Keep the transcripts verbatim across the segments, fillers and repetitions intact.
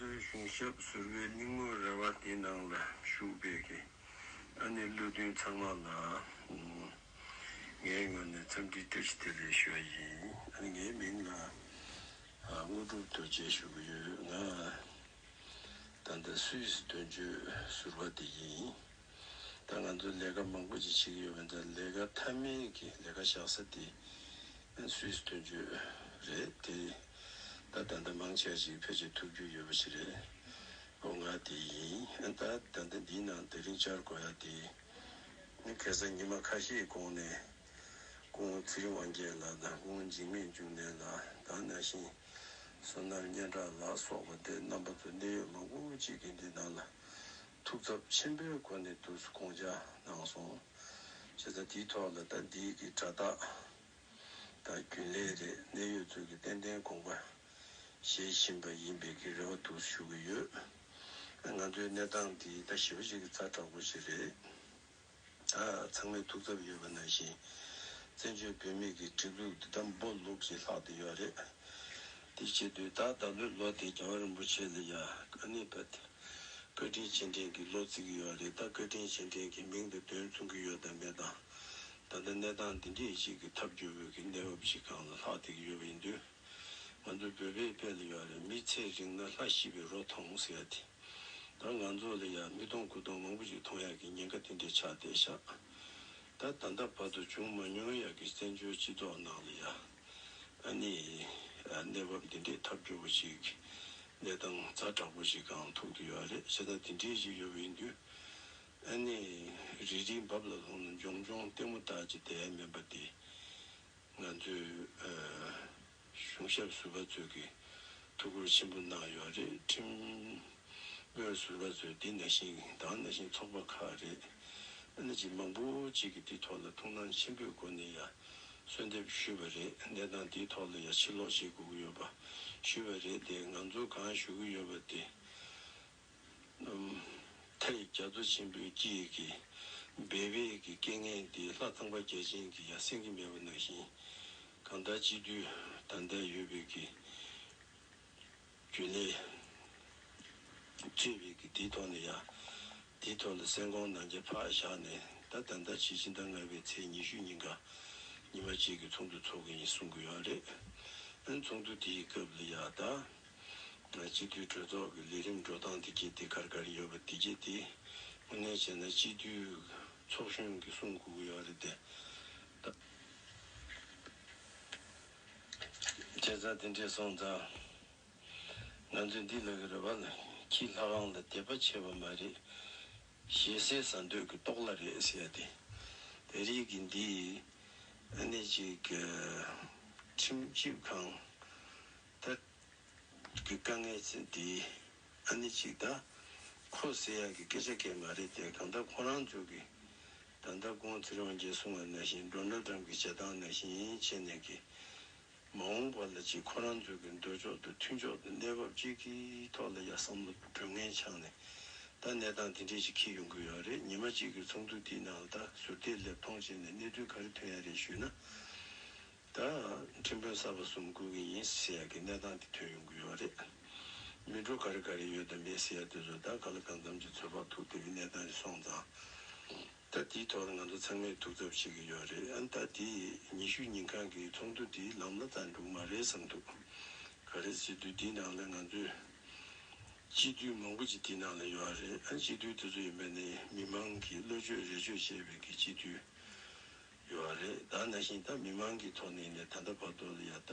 གཞུང་ཞབས་ཟུར་པའི་སྙིང་པོ་རེ་བ་དེའི་ནང་ལ་ཞུགས་པའི་གི་ཨ་ནི་བློ་མཐུན་ཚང་མ་ལ་ངའི་ངོས་ནས་འཚམས་འདྲི་བཀྲ་ཤིས་བདེ་ལེགས་ཞུ་བ་ཡིན། ཨ་ནི་ངའི་མིང་ལ་དངོས་གྲུབ་རྡོ་རྗེ་ཞུ་གི་ཡོད། ང་ད་ལྟ་སུད་སི་དོན་གཅོད་ཟུར་པ་དེ་ཡིན། ད་ང་ཚོ་ལས་ཀ་མང་པོ་ཅིག་བྱེད་ཀྱི་ཡོད་པ་འདྲ། ལས་ཀ་མཐའ་མའི་གི་ལས་ཀ་བཞག་ས་དེ་སུད་སི་དོན་གཅོད་རེད་དེ། ད་ད་ལྟ་མང་ཆེ་ཞིག་ཕལ་ཆེར་ཐུག་རྒྱུ་ཡོད་པ་ཞིག་རེད། ཨོ་ང་དེ་ཡིན། ད་ད་ལྟ་འདིའི་ནང་དེ་རིང་བཅར་དགོས་ཡ་དེ་ཁ་སང་ཉི་མ་ཁ་ཤས་གོང་ནས་སྐུ་ངོ་ཚེ་རིང་དབང་རྒྱལ་ལགས་དང་སྐུ་ངོ་འཇིགས་མེད་འབྱུང་གནས་ལགས་དང་ནང་བཞིན་བསོད་ནམས་སྙན་གྲགས་ལགས་སོགས་པ་དེ་རྣམ་པ་ཚོ་གནད་ཡོད་མང་པོ་ཅིག་གིས་འདི་ནང་ལ་ཐུགས་འཚབ་ཆེན་པོའི་སྒོ་ནས་འདུག་སེ་དགོངས་འཇགས་གནང་སོང་། བྱས་ཙང་དེའི་ཐོག་ལ་ད་འདིའི་གི་དྲ་བདག་དང་རྒྱུན་ལས་རེད། གནད་ཡོད་ཚོས་ཀྱི་ཏན་ཏན་དགོངས་པ་བཞེས་བཞིན་པ་ཡིན་པའི་གི་རེ་བ་འདུག་སེ་ཞུ་གི་ཡོད། ང་ཚོའི་གནས་སྟངས་འདི་ད་ཞེ་པོ་ཅིག་གི་ཛ་དྲག་པོ་ཞིག་རེད། ད་ཚང་མས་ཐུགས་འཚབ་ཡོད་པ་ནང་བཞིན་བཙན་བྱོལ་བོད་མི་གི་སྒྲིག་འཛུགས་འདི་ད་འབོ་ལུག་ཅིག་ལྷག་བསྡད་ཡོད་རེད། དེ་བྱེད་དུས་ད་ད་ལོའི་ལོ་དེ་རྒྱལ་བ་རིན་པོ་ཆེ་ལ་ཡ་ཨ་ནི་བཀའ་དྲིན་རྗེས་དྲན་གྱི་ལོ་བརྩི་གི་ཡོད་རེད། ད་བཀའ་དྲིན་རྗེས་དྲན་གྱི་མིང་དང་དོན་མཚུངས་ཀྱི་ཡོད་དམ་མེད་དང་། ད་ལྟ་གནས་སྟངས་འདི་འདྲའི་ཞིག་གི་ཐབས་སྐྱོ་བོའི་གི་གནས་བབ་ཞིག་སྒང་ལ་ལྷག་བསྡད་ཀྱི་ཡོད་པ་ཡིན་དུས། ང་ཚོ་བོད་པའི་དཔེ་ལ་ཡོད་རེད། མི་ཚེ་རིང་ན་ལྷ་ཤི་བའི་རོ་མཐོང་ཟེར་ཡ་དེ། ད་ང་ཚོ་ལ་ཡ་མི་སྟོང་དགུ་སྟོང་མང་པོ་ཞིག་མཐོང་ཡག་གི་ཉེན་ཁ་དེ་འདྲས་ཆགས་བསྡད་ཤག་ད་ད་ལྟ་བར་དུ་བྱུང་མ་མྱོང་ཡག་གི་བཙན་བྱོལ་སྤྱི་ཚོགས་ནང་ལ་ཡ་ཨ་ནི་གནས་བབ་འདི་འདྲས་ཐབས་སྐྱོ་པོ་ཞིག་གནས་སྟངས་ཛ་དྲག་པོ་ཞིག་སྒང་ཐུག་གི་ཡོད་རེད། བྱས་ཙང་དེ་འདྲས་ཞིག་ཡོད་པ་ཡིན་དུས་ཨ་ནི་རི་རི་འབབ་ལ་ལྷུང་ན་འཇོང་འཇོང་ལྟད་མོ་ལྟ་ཅི་བསྡད་ཡ་མིན་པ་དེ། ང་ཚོའི་ཨ་གཞུང་ཞབས་ཟུར་པ་ཚོས་ཀྱི་ཐུགས་ཁུར་ཆེན་པོ་གནང་ཡོད་རེད། ཁྲིམས་དཔོན་ཟུར་པ་ཚོས་འདི་ནང་བཞིན་དང་ནང་བཞིན་ཚོགས་པ་ཁག་རེད། ཨ་ནི་ཅིག་མང་པོ་ཅིག་གིས་འདི་ཐོག་ལ་ཐུགས་སྣང་ཆེན་པོའི་སྒོ་ནས་ཡ་གསོལ་འདེབས་ཞུས་པ་རེད། གནས་སྟངས་འདིའི་ཐོག་ལ་ཡ་ཕྱིར་ལོག་བྱེད་དགོས་ཀྱི་ཡོད་པ་ཞུས་པ་རེད་དེ། ང་ཚོ་གང་ཞུ་གི་ཡོད་པ་དེ། མཐའ་ཡི་རྒྱ་མཚོ་ཆེན་པོའི་དཀྱིལ་གྱི་སྦལ་པའི་གི་སྐད་ངན་འདི་ལྷ་ཚངས་པ་བརྒྱ་བྱིན་གྱིས་ཡང་གསན་གྱི་མེད་པ་ནང་བཞིན། གང་ལྟར་སྤྱི་འཐུས་ད་ལྟ་ཡོད་པའི་གི་རྒྱུན་ལས་གཙོས་པའི་གི་དེའི་ཐོག་ནས་ཡང་དེའི་ཐོག་ལ་གསན་དགོངས་གནང་རྒྱུ་ཕར་བཞག་ནས། ད་ད་ལྟ་ཕྱི་ཕྱི་ཟླ་ལྔ་པའི་ཚེས་ཉི་ཤུ་ཉིན་ཀ་ཉི་མ་གཅིག་གི་ཚོགས་འདུ་འཚོགས་ཀྱི་ཡིན་གསུང་གི་ཡོད་རེད། ཨ་ནི་ཚོགས་འདུ་དེའི་སྐབས་ལ་ཡང་ད། སྤྱི་འཐུས་གྲོས་ཚོགས་ཀྱི་ལས་རིམ་འགྲོ་སྟངས་དེ་གྱད་དེ་ག་རེ་ག་རེ་ཡོད་པ་དེ་གྱད་དེ་དངོས་གནས་བྱས་ན་སྤྱི་འཐུས་ཚོགས་གཞོན་གྱིས་གསུང་དགོས་ཀྱི་ཡོད་རེད་དེ། ད་བྱས་ཙང་དེ་འདྲས་སོང་ཙང་ང་ཚོས་འདི་ལབ་ཀྱི་རེད་པ། ཁྱི་ལྷ་ཁང་ལ་དད་པ་ཆེ་བ་མ་རེད། ཞེ་སའི་ཟ་འདོད་ཀྱི་ལྟོགས་ལ་རེད་ཟེར་ཡ་དེ། དེ་རིགས་ཀྱི་འདི་ཨ་ནི་ཅིག་ཁྲིམས་ཞིབ་ཁང་ད། གི་དཀའ་ངལ་ཅན་དེ་ཨ་ནི་གཅིག་ད་ཁོ་ཟེར་ཡག་གི་སྐད་ཆ་སྐད་མ་རེད་དེ། གང་ལྟར་ཁོ་རང་ཚོ་གི་ད་ལྟ་སྐུ་ངོ་ཚེ་རིང་དབང་རྒྱལ་གསུང་བ་ནང་བཞིན་ཌོ་ནལ་ཊམ་གི་བྱེད་སྟངས་ནང་བཞིན་བྱས་ནས་གི་མ་འོངས་པ་ལ་ཅིག་ཁོ་རང་ཚོ་གི་འདོད་ཕྱོགས་དང་མཐུན་ཕྱོགས་དང་གནས་བབ་ཅིག་གི་ཐོག་ལ་ཡ་བསམ་བློ་གྲོས་ངན་ཆགས་ནས་ད་གནས་སྟངས་དེ་འདྲས་ཅིག་འཁེལ་ཡོང་གི་ཡོད་རེད། ཉི་མ་གཅིག་གི་ཚོགས་འདུ་དེའི་ནང་ལ་ད་ཟུར་བལྟས་སླེབས་མཐོང་བྱས་ནས་གནས་ཚུལ་ག་རེ་ཐོན་ཡ་རེད་ཞུས་ན། ད་ཁྲིམས་དཔོན་གསར་པ་གསུམ་བསྐོ་གི་ཡིན་ཟེར་ཡ་གི་གནས་སྟངས་དེ་ཐོན་ཡོང་གི་ཡོད་རེད། མི་འགྲོ་ག་རེ་ག་རེ་ཡོད་དམ་མེད་ཟེར་ཡ་དེ་ཚོ་ད་ག་ལ་གང་འཚམ་གྱི་ཚོད་དཔག་ཐུབ་བསྡད་པའི་གནས་སྟངས་ཤིག་སོང་ཙང་། ད་དེའི་ཐོག་ལ་ང་ཚོ་ཚང་མས་ཐུགས་འཚབ་བྱེད་ཀྱི་ཡོད་རེད། ཨ་ནི་ད་དེ་ཉི་ཤུ་ཉིན་གང་གི་ཚོགས་འདུ་དེ་ལམ་ལ་བཏང་འགྲོ་གི་མ་རེད་བསམ་འདུག་ག་རེ་ཟེར་དུས་དེའི་ནང་ལ་ང་ཚོས་སྤྱི་འཐུས་མང་པོ་ཅིག་དེའི་ནང་ལ་ཡོད་རེད། ཨ་ནི་སྤྱི་འཐུས་དེ་ཚོ་ཡིན་པ་ནི་མི་མང་གིས་བློ་བཅོས་རེ་བཅོས་བྱས་པའི་གི་སྤྱི་འཐུས། ཡོད་རེད། ད་ནང་བཞིན་ད་མི་མང་གི་ཐོག་ནས་ནས་ད་ལྟ་བར་དུ་ལ་ཡ་ད་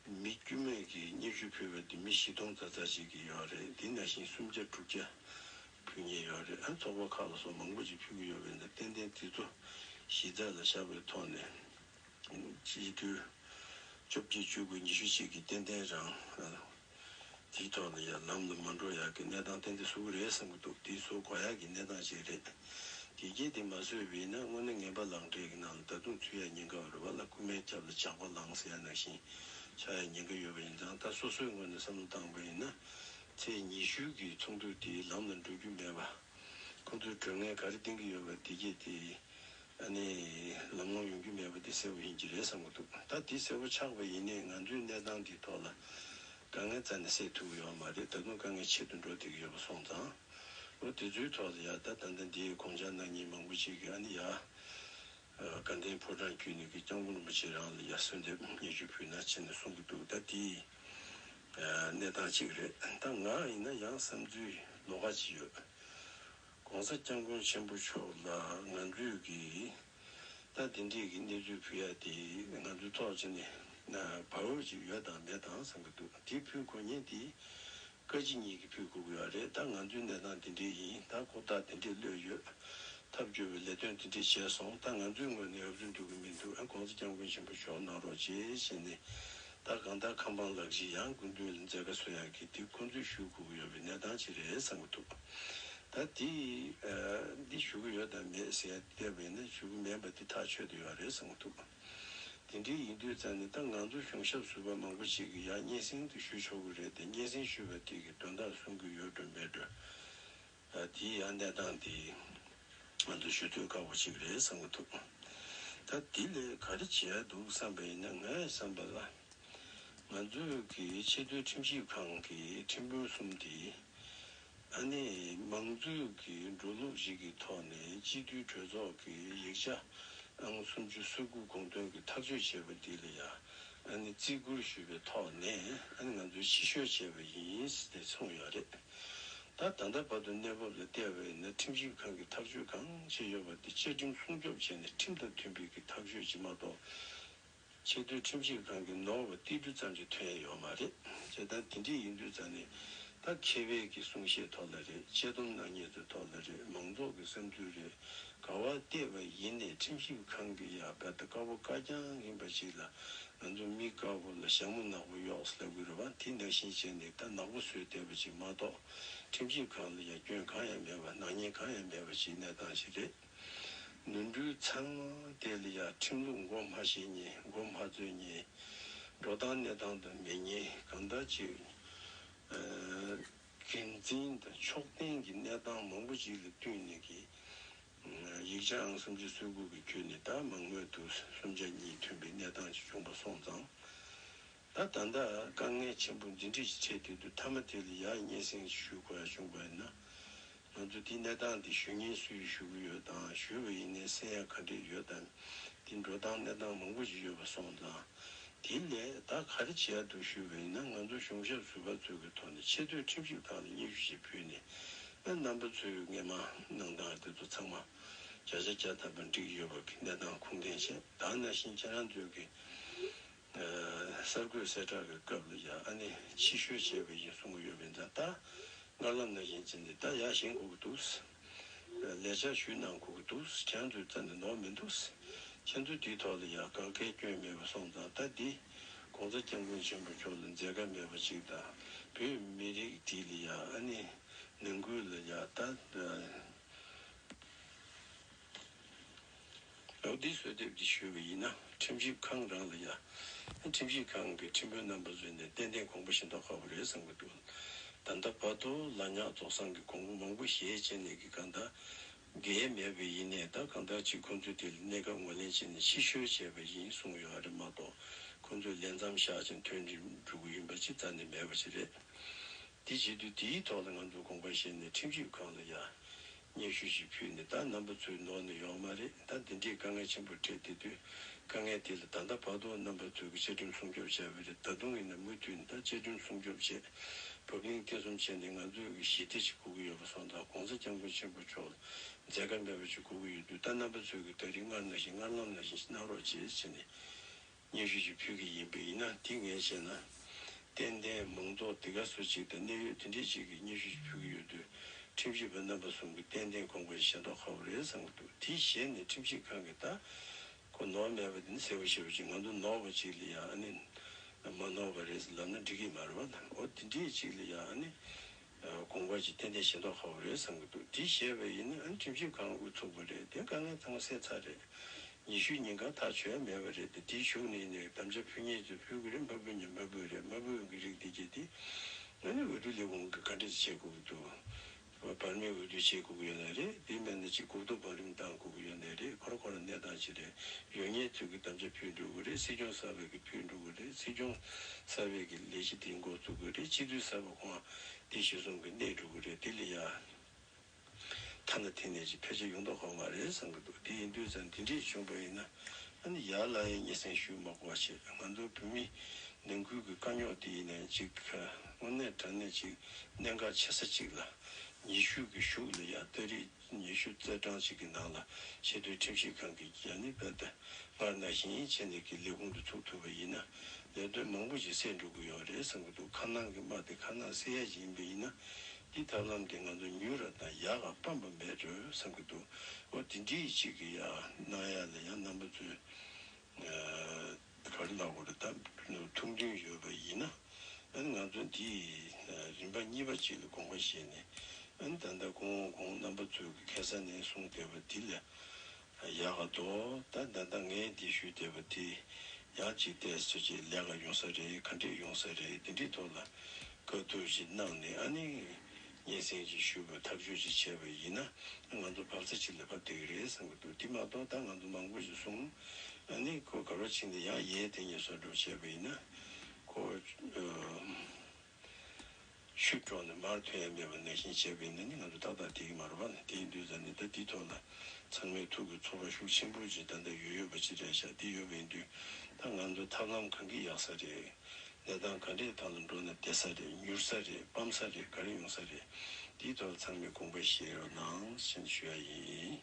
མི་དཀྱུས་མས་ཀྱི་སྙན་ཞུ་ཕུལ་བ་དེ་མི་བཞི་སྟོང་ཙག་ཙག་ཅིག་གི་ཡོད་རེད། དེ་ནང་བཞིན་སུམ་བརྒྱ་དྲུག་བརྒྱ་ཕུལ་མཁན་ཡོད་རེད། ཨ་ཚོགས་པ་ཁག་ལ་སོགས་མང་པོ་ཅིག་ཕུལ་གྱི་ཡོད་པས་ན་ཏན་ཏན་དེ་ཚོ་གཞི་རྩ་ལ་བཞག་པའི་ཐོག་ནས་སྤྱི་འཐུས་བཅོ་བརྒྱད་བཅུ་དགུ་ཉི་ཤུ་གཅིག་གིས་ཏན་ཏན་རང་། དེའི་ཐོག་ལ་ཡང་ལམ་ལ་མ་འགྲོ་ཡག་གི་གནས་སྟངས་ཏན་ཏན་བཟོ་གི་རེད་བསམ་གྱི་འདུག་དེ་བཟོ་དགོས་ཡག་གི་གནས་སྟངས་ཤིག་རེད། དེ་གྱད་དེ་མ་བཟོས་པ་ཡིན་ན་དངོས་གནས་ངན་པ་ལག་འབྲེལ་གྱི་ནང་ལ་ད་དུང་ཚུད་ཡག་ཉེན་ཁ་ཡོད་རེད་པ་ལ། རྐུན་མའི་རྒྱབ་ལ་ཇག་པ་ལངས་ཟེར་ཡག་ནང་བཞིན་ཆགས་ཡག་ཉེན་ཁ་ཡོད་པ་ཡིན་ཙང་། ད་སོ་སོའི་ངོས་ནས་བསམ་བློ་བཏང་པ་ཡིན་ན་ཚེས་ཉི་ཤུ་གི་ཚོགས་འདུ་དེ་ལམ་ལ་འགྲོ་རྒྱུ་མེད་པ། ཁོང་ཚོས་གྲོས་ངན་ག་རེ་འདིང་གི་ཡོད་པ་དེ་གྱད་དེ་ཨ་ནི་ལམ་ལྷོང་ཡོང་རྒྱུ་མེད་པ་དེ་གསལ་པོ་ཡིན་གྱི་རེད་བསམ་གྱི་འདུག་ད་དེ་གསལ་པོ་ཆགས་པ་ཡིན་ནའི་ང་ཚོའི་གནས་སྟངས་འདིའི་ཐོག་ལ་ དཀའ་ངལ་རྩ་ནས་སེལ་ཐུབ་ཀྱི་ཡོད་མ་རེད། ད་དུང་དཀའ་ངལ་ཆེ་རུ་འགྲོ་བསྡད་ཀྱི་ཡོད་པ་སོང་ཙང་། ལོ་དེ་ཚོའི་ཐོག་ལ་ཡ་ད་ད་ལྟ་འདིའི་དགོངས་འཆར་གནང་མཁན་མང་པོ་ཅིག་གིས་ཨ་ནི་ཡ། དགའ་ལྡན་ཕོ་བྲང་བརྒྱུད་ནས་ཀྱི་སྐྱབས་མགོན་རིན་པོ་ཆེ་རང་ལ་ཡ་གསོལ་འདེབས་སྙན་ཞུ་ཕུལ་ན་བྱས་ནས་གསུང་གི་འདུག་ད་དེའི་གནས་སྟངས་གཅིག་རེད། ད་ང་ཡིན་ན་ཡང་བསམ་ཚུལ་ལོགས་ཀ་ཅིག་ཡོད། ༸གོང་ས་སྐྱབས་མགོན་ཆེན་པོ་མཆོག་ལ་ང་ཚོས་ཀྱི་ད་དེ་འདྲས་ཀྱི་གནས་ཚུལ་ཕུལ་ཡ་དེ་ང་ཚོའི་ཐོག་ཆ་ནས་བབ་འོས་ཅིག་ཡོད་དང་མེད་དང་བསམ་གྱི་འདུག་དེ་ཕུལ་དགོས་མཁན་དེ། བཀའ་སྤྱི་གཉིས་ཀྱིས་ཕུལ་དགོས་ཀྱི་ཡོད་རེད། ད་ང་ཚོའི་གནས་སྟངས་འདི་འདྲས་ཡིན། ད་ཁོ་ཐག་འདི་འདྲས་གློད་ཡོད། ཐབས་སྐྱོ་བའི་ལས་དོན་འདི་འདྲས་བྱས་སོང་། ད་ང་ཚོའི་ངོས་ནས་ཨབ་ཚུགས་འགྲོ་གི་མི་འདུག་ཨ་༸གོང་ས་སྐྱབས་མགོན་ཆེན་པོ་མཆོག་གནང་རོགས་བྱེད་ཞེས་ནས། ད་གང་ལྟར་ཁང་པ་ལག་ཅིག་ཡང་སྐུ་མདུན་ལ་མཛད་དཀའ་གསོ་ཡག་གི་དེ་ཁོང་ཚོས་ཞུ་དགོས་ཀྱི་ཡོད་པའི་གནས་སྟངས་ཅིག་རེད་བསམ་གྱི་འདུག་ད་དེ་འདི་ཞུ་གི་ཡོད་དམ་མེད་ཟེར་བལྟས་པ་ཡིན་ན་ཞུ་གི་མེད་པ་དེ་ཐག་ཆོད་དུ་ཡོད་རེད་བསམ་གྱི་འདུག་དེ་འདྲའི་ཡིན་དུས་ཙང་ནས་ད་ང་ཚོ་གཞུང་ཞབས་ཟུར་པ་མང་པོ་ཅིག་གིས་ཡང་སྙན་སེང་དེ་ཞུ་ཆོག་གི་རེད་དེ། སྙན་སེང་ཞུས་པ་དེ་གི་དོན་དག་གསུང་གི་ཡོད་འགྲོ་མེད་འགྲོ། དེའི་ཡང་གནས་སྟངས་དེ་ང་ཚོ་ཞུ་ཐུབ་ཁག་པོ་ཅིག་རེད་བསམ་གི་འདུག་ད་དེ་ལས་ག་རེ་བྱེད་ཡ་འདུག་བསམ་པ་ཡིན་ན། ངའི་བསམ་པ་ལ་ང་ཚོའི་གི་ཆེས་མཐོའི་ཁྲིམས་ཞིབ་ཁང་གི་ཁྲིམས་དཔོན་གསུམ་དེ། ཨ་ནི་མང་གཙོའི་གི་འགྲོ་ལུགས་ཤིག་གི་ཐོག་ནས་སྤྱི་འཐུས་གྲོས་ཚོགས་ཀྱི་ཡིག་ཆ་ཨང་སུམ་ཅུ་སོ་དགུ་དགོངས་དོན་གྱི་ཐག་གཅོད་བྱས་པ་འདི་ལ་ཡང་ཨ་ནི་བརྩི་བཀུར་ཞུས་པའི་ཐོག་ནས་ཨ་ནི་ང་ཚོས་ཕྱིར་བཤོལ་བྱས་པ་ཡིན་ཟེར་ཏེ་གསུངས་ཡོད་རེད། ད་ད་ལྟ་བར་དུ་གནས་བབ་ལ་བལྟས་པ་ཡིན་ན་ཁྲིམས་ཞིབ་ཁང་གིས་ཐག་གཅོད་གང་བྱས་ཡོད་པ་དེ་བཅའ་ཁྲིམས་སྲུང་སྐྱོབ་བྱས་ནས་ཁྲིམས་དང་མཐུན་པའི་གི་ཐག་གཅོད་ཅིག་མ་གཏོགས། ཆེས་མཐོའི་ཁྲིམས་ཞིབ་ཁང་གི་ནོར་བ་ཏིལ་འབྲུ་ཙམ་ཞིག་ཐོན་ཡ་ཡོད་མ་རེད། བྱས་ཙང་དེ་འདྲ་ཡིན་དུས་ཙང་ནས་ད་མཁས་པའི་གི་གསུང་བཤད་ཐོག་ལ་རེད། དཔྱད་སྡོམ་གནང་མཁན་ཚོའི་ཐོག་ལ་རེད། མང་ཚོགས་ཀྱི་བསམ་ཚུལ་རེད། ག་པར་བལྟས་པ་ཡིན་ནའི་ཁྲིམས་ཞིབ་ཁང་གི་ཡ་བལ་ད་དཀར་པོ་དཀར་རྐྱང་ཡིན་པ་ཞིག་ལ་ང་ཚོ་མི་དཀར་པོ་ལ་ཞྭ་མོ་ནག་པོ་གཡོགས་ལབ་དགོས་རེད་པ། དེ་ནང་བཞིན་བྱས་ནས་ད་ནག་པོ་བཟོས་བསྡད་པ་ཅིག་མ་གཏོགས་ཁྲིམས་ཞིབ་ཁང་ལ་ཡ་སྐྱོན་གང་ཡང་མེད་པ། ནག་ཉེས་གང་ཡང་མེད་པ་ཞིག་གནས་སྟངས་ཤིག་རེད། ནོར་འཁྲུལ་ཚང་མ་དེ་ལ་ཡ་ཁྲིམས་ལུགས་མགོ་མ་ཤེས་མཁན། མགོ་མ་འཚོས་མཁན། འགྲོ་སྟངས་གནས་སྟངས་དང་མེད་མཁན། གང་ལྟར་ཅིག་ཨ་འགན་འཛིན་དང་ཕྱོགས་འཐེན་གྱི་གནས་སྟངས་མང་པོ་ཅིག་ལ་བསྟུན་ནས་ཀྱི་ཡིག་ཆ་ཨང་སུམ་ཅུ་སོ་དགུ་གི་བརྒྱུད་ནས་ད་མང་མོས་དུ་གསུམ་ཆ་གཉིས་ཐོན་པའི་གནས་སྟངས་ཅིག་བྱུང་པ་སོང་ཙང་། ད་ད་ལྟ་དཀའ་ངལ་ཆེན་པོ་འདི་འདྲ་ཞིག་འཕྲད་དུས། མཐའ་མ་དེ་ལ་ཡར་སྙན་སེང་ཞུ་དགོས་ཡ་བྱུང་པ་ཡིན་ན། ང་ཚོ་འདི་གནས་སྟངས་འདི་ཞུ་མཁན་སུས་ཞུ་གི་ཡོད་དང་། ཞུས་པ་ཡིན་ནའི་གསན་ཡ་ག་འདྲས་ཡོད་དང་། འདི་འགྲོ་སྟངས་གནས་སྟངས་མང་པོ་ཞིག་ཡོད་པ་སོང་ཙང་། དེ་ལས་ད་ག་རེ་བྱེད་ཡ་འདུག་ཞུས་པ་ཡིན་ན། ང་ཚོ་གཞུང་ཞབས་ཟུར་པ་ཚོའི་གི་ཐོག་ནས་ཆེས་མཐོའི་ཁྲིམས་ཞིབ་ཁང་ལ་སྙན་ཞུ་ཞིག་ཕུལ་ནས། ཨ་རྣམ་པ་ཚོས་སྔས་མ་གནང་སྟངས་དེ་ཚོ་ཚང་མ་བརྒྱ་ཆ་བརྒྱ་ཐམ་པ་འགྲིག་ཡོད་པ་གི་གནས་སྟངས་ཁུངས་ལྡན་བྱས། ད་ནང་བཞིན་ཁྱེད་རང་ཚོའི་གི་གསར་འགོད་གསལ་བསྒྲགས་ཀྱི་སྐབས་ལ་ཡང་ཨ་ནི་ཕྱིར་བཤོལ་བྱས་པ་ཡིན་གསུང་གི་ཡོད་པ་ཡིན་ཙང་། ད་སྔར་ལམ་ནང་བཞིན་བྱས་ནས་ད་ཡར་བཞེངས་དགོས་ཀྱི་འདུག་ལས་འཆར་ཞུས་གནང་དགོས་ཀྱི་འདུག་ཁྱེད་ཚོའི་རྩ་ནས་ནོར་མི་འདུག་ཁྱེད་ཚོ་དེའི་ཐོག་ལ་ཡང་གང་གའི་སྐྱོན་མེད་པ་སོང་ཙང་། ད་འདི་༸གོང་ས་༸སྐྱབས་མགོན་ཆེན་པོ་མཆོག་ལ་མཛད་དཀའ་མེད་པ་ཅིག་དང་། བོད་མི་རིགས་འདི་ལ་ཡང་ཨ་ནི་ནང་ཁུལ་ལ་ཡང་ད། ཨོ། འདི་གསོལ་འདེབས་འདི་ཞུས་པ་ཡིན་ན། ཁྲིམས་ཞིབ་ཁང་རང་ལ་ཡ། ཁྲིམས་ཞིབ་ཁང་གི་ཁྲིམས་དཔོན་རྣམ་པ་ཚོས་ནས་ཏན་ཏན་དགོངས་པ་བཞེས་མདོག་ཁ་པོ་རེད་བསམ་གྱི་འདུག་ད་ལྟ་བར་དུ་ལ་ཉག་རྫོགས་སངས་ཀྱི་དགོངས་པ་མང་པོ་བཞེས་བྱས་ནས་ཀྱི་གང་ལྟར་འགལ་མེད་པ་ཡིན་ནའི། ད་གང་ལྟར་ཅིག་ཁོང་ཚོས་དེ་ལ་གནས་སྐབས་ངོས་ལེན་བྱས་ནས་ཕྱིར་བཤོལ་བྱས་པ་ཡིན་གསུངས་ཡོད་རེད་མ་གཏོགས། ཁོང་ཚོས་ལས་མཚམས་བཞག་ཅིང་ཐོན་འགྲོ་གི་ཡིན་པ་ཅིག་རྩ་ནས་མེད་པ་ཞིག་རེད། དེ་བྱེད་དུས་དེའི་ཐོག་ལ་ང་ཚོས་དགོངས་པ་བཞེས་ནས་ཁྲིམས་ཞིབ་ཁང་ལ་ཡ་སྙན་ཞུ་ཞིག་ཕུལ་ནས། ད་རྣམ་པ་ཚོའི་ནོར་ནི་ཡོད་མ་རེད། ད་འདི་འདྲའི་དཀའ་ངལ་ཆེན་པོ་འཕྲད་བསྡད་དུས། དཀའ་ངལ་དེ་ལ་ད་ལྟ་བར་དུ་རྣམ་པ་ཚོས་ཀྱི་བཅའ་ཁྲིམས་སྲུང་སྐྱོབ་བྱས་པ་རེད། ད་དུང་ཡིན་ན་མུ་མཐུད་ནས་ད་བཅའ་ཁྲིམས་སྲུང་སྐྱོབ་བྱས། བབ་བརླིང་ཐེ་ཚོམ་བྱས་ནས་ང་ཚོས་ཀྱི་ཞི་བདེ་ཞིག་དགོས་ཀྱི་ཡོད་པ་སོང་ཙང་། ༸གོང་ས་༸སྐྱབས་མགོན་ཆེན་པོ་མཆོག་ལ་མཛད་དཀའ་མེད་པ་ཞིག་དགོས་ཀྱི་ཡོད་དུས། ད་རྣམ་པ་ཚོས་ཀྱི་ད་རིང་སྔར་ནང་བཞིན་སྔར་ལམ་ནང་བཞིན་གནང་རོགས་བྱེད་ཟེར་ནས། སྙན་ཞུ་ཞིག་ཕུལ་གྱི་ཡིན་པ་ཡིན་ན། དེ་ངས་བྱས་ན་ཏན་ཏན་མང་ཚོགས་དེ་ག་སུ་ཅིག་དང་གནད་ཡོད་དེ་འདྲས་ཅིག་གིས་སྙན་ཞུ་ཞིག་ཕུལ་གྱི་ཡོད་དུས། ཁྲིམས་ཞིབ་པ་རྣམ་པ་གསུམ་གྱིས་ཏན་ཏན་དགོངས་པ་བཞེས་མདོག་ཁ་པོ་རེད་བསམ་གྱི་འདུག་དེ་བཞེས་ནས་ཁྲིམས་ཞིབ་ཁང་གིས་ད་ཁོ་ནོར་མེད་པ་དེ་ནི་གསལ་པོ་ཞེ་པོ་ཅིག་ང་ཚོ་ནོར་བ་ཅིག་ལ་ཡང་ཨ་ནི་མ་ནོར་བ་རེད་ལབ་ན་འགྲིག་གི་མ་རེད་པ། འོ་དེ་འདྲས་ཅིག་ལ་ཡང་ཨ་ནི་དགོངས་པ་ཅིག་ཏན་ཏན་བཞེས་མདོག་ཁ་པོ་རེད་བསམ་གྱི་འདུག་དེ་བཞེས་པ་ཡིན་ན་ཨ་ནི་ཁྲིམས་ཞིབ་ཁང་དབུ་ཚུགས་པ་རེད། དེ་དཀའ་ངལ་ཚང་མ་སེལ་ཚར་རེད། ཉི་ཤུ་ཉིན་གང་ཐག་ཆོད་མེད་པ་རེད་དེ། དེའི་གཞུག་ནས་ནས་དམ་བཅའ་ཕུལ་མཁན་ཚོས་ཕུལ་གི་རེད། མ་ཕུལ་མཁན་མ་ཕུལ་རེད། མ་ཕུལ་གི་རིགས་དེ་གྱད་དེ་ཨ་ནི་འོས་བསྡུ་ལས་ཁུངས་ཀྱིས་ག་འདྲས་བྱེད་དགོས་ཀྱི་འདུག་བར་མའི་འོས་བསྡུ་བྱེད་དགོས་ཀྱི་ཡོད་ནའི་རེད། དེ་མིན་ན་ཅིག་གོ་བསྡུར་བར་རིམ་བཏང་དགོས་ཀྱི་ཡོད་ནའི་རེད། ཁོ་ར་ཁོ་ར་གནས་སྟངས་ཅིག་རེད། ཡོད་མཁན་ཚོས་ཀྱི་དམ་བཅའ་ཕུལ་འགྲོ་གི་རེད། སྲིད་སྐྱོང་གསར་པས་ཀྱི་ཕུལ་འགྲོ་གི་རེད། སྲིད་སྐྱོང་གསར་པས་ཀྱི་ལས་གཞི་དེ་འགོ་བཙུགས་གི་རེད། སྤྱི་འཐུས་གསར་པ་ཁོང་དེ་གཞི་བཟུང་གི་གནས་འགྲོ་གི་རེད། དེ་ལ་ཡ་ཐ་ན་དེ་ནས་ཅིག་ཕལ་ཆེར་ཡོང་མདོག་ཁ་པོ་མ་རེད་བསམ་གི་འདུག་དེ་ཡིན་དུས་ཙང་དེ་འདྲས་བྱུང་བ་ཡིན་ན། ཨ་ནི་ཡར་ལ་ཡང་སྙན་སེང་ཞུ་མ་དགོས་པ་བྱས། ང་ཚོ་བོད་མི་ནང་ཁུལ་གྱི་དཀའ་རྙོག་དེ་ཡིན་ནའི་ཅིག་དངོས་གནས་དྲང་གནས་ཅིག་གནད་འགག་ཆེ་ས་ཅིག་ལ། ཉི་ཤུ་གི་གཞུག་ལ་ཡ་ཏ་རིག་ཉི་ཤུ་རྩ་གྲངས་ཅིག་གི་ནང་ལ་ཆེས་མཐོའི་ཁྲིམས་ཞིབ་ཁང་གིས་ཡ་ནི་རྦད་དེ་སྔར་ནང་བཞིན་བྱས་ནས་ཀྱི་ལས་ཁུངས་དེ་ཚུགས་ཐུབ་པ་ཡིན་ན། ལས་དོན་མང་པོ་ཞིག་སེལ་འགྲོ་གི་ཡོད་རེད་བསམ་གི་འདུག་ཁ་ནང་གི་དམག་དེ་ཁ་ནང་སེལ་ཡ་ཞིག་ཡིན་པ་ཡིན་ན། འདི་ཐབས་ལམ་དེ་ང་ཚོ་མྱུར་ར་དང་ཡག་ག་སྤམ་པ་མེད་འགྲོ་བསམ་གི་འདུག་འོ་དེ་འདྲའི་ཅིག་གི་ཡ་གནང་ཡ་ལ་ཡང་རྣམ་པ་ཚོས་ག་རེ་ལབ་དགོས་རེད། ད་ཐུགས་འདུན་ཡོད་པ་ཡིན་ན། ཨ་ནི་ང་ཚོ་འདི་རིམ་པ་གཉིས་པ་ཅིག་ལ་དགོངས་པ་བཞེས་ནས། ཨ་ནི་ད་ལྟ་གོང་གོང་རྣམ་པ་ཚོས་ཀྱི་ཁ་སང་ནས་གསུངས་བསྡད་པ་འདི་ལས་ཡག་ག་འདུག་ད་ད་ལྟ་ངས་འདི་ཞུས་བསྡད་པ་དེ་ཡང་ཅིག་ཏོག་ཙམ་ཅིག་ལས་ཀ་ཡོང་ས་རེད། ག་འདྲས་ཡོང་ས་རེད། དེ་འདྲའི་ཐོག་ལ་བཀའ་བསྡུར་ཞིག་གནང་ནས། ཨ་ནི་སྙན་སེང་ཞིག་ཞུས་པ་ཐག་གཅོད་ཅིག་བྱས་པ་ཡིན་ན། ང་ཚོ་བབས་ས་ཅིག་ལ་བབས་བསྡད་ཀྱི་རེད་བསམ་གྱི་འདུག་དེ་མ་གཏོགས་ད་ང་ཚོ་མང་པོ་ཞིག་གསུངས། ཨ་ནི་ཁོ་ག་རེ་བྱས་ནས་ཡང་ཡས་དེ་ངས་བཟོ་འདྲ་བྱས་པ་ཡིན་ན། ཁོ་ཨ། ཆུ་འགྲོ་ནས་མར་ཐོན་ཡ་མེད་པ་ནང་བཞིན་བྱས་པ་ཡིན་ན་ནི་ང་ཚོ་ཏག་ཏག་བསྡད་ཀྱི་མ་རེད་པ། དེ་ཡིན་དུས་ཙང་ནི་ད་འདི་ཐོག་ལ་ཚང་མའི་ཐུགས་ཀྱི་ཚོར་བ་ཤུགས་ཆེན་པོ་ཅིག་ད་ལྟ་ཡོད་ཡོད་པ་ཅིག་རེད་ཤག་དེ་ཡོད་པ་ཡིན་དུས་ད་ང་ཚོ་ཐབས་ལམ་གང་གི་ཡག་ས་རེད། གནས་སྟངས་ག་འདྲའི་ཐོག་ལ་འགྲོ་ན་བདེ་ས་རེད། མྱུར་ས་རེད། སྤམ་ས་རེད། ག་རེ་ཡོང་ས་རེད། འདིའི་ཐོག་ལ་ཚང་མས་དགོངས་པ་བཞེས་རོགས་གནང་ཞེས་ཞུ་ཡ་ཡིན།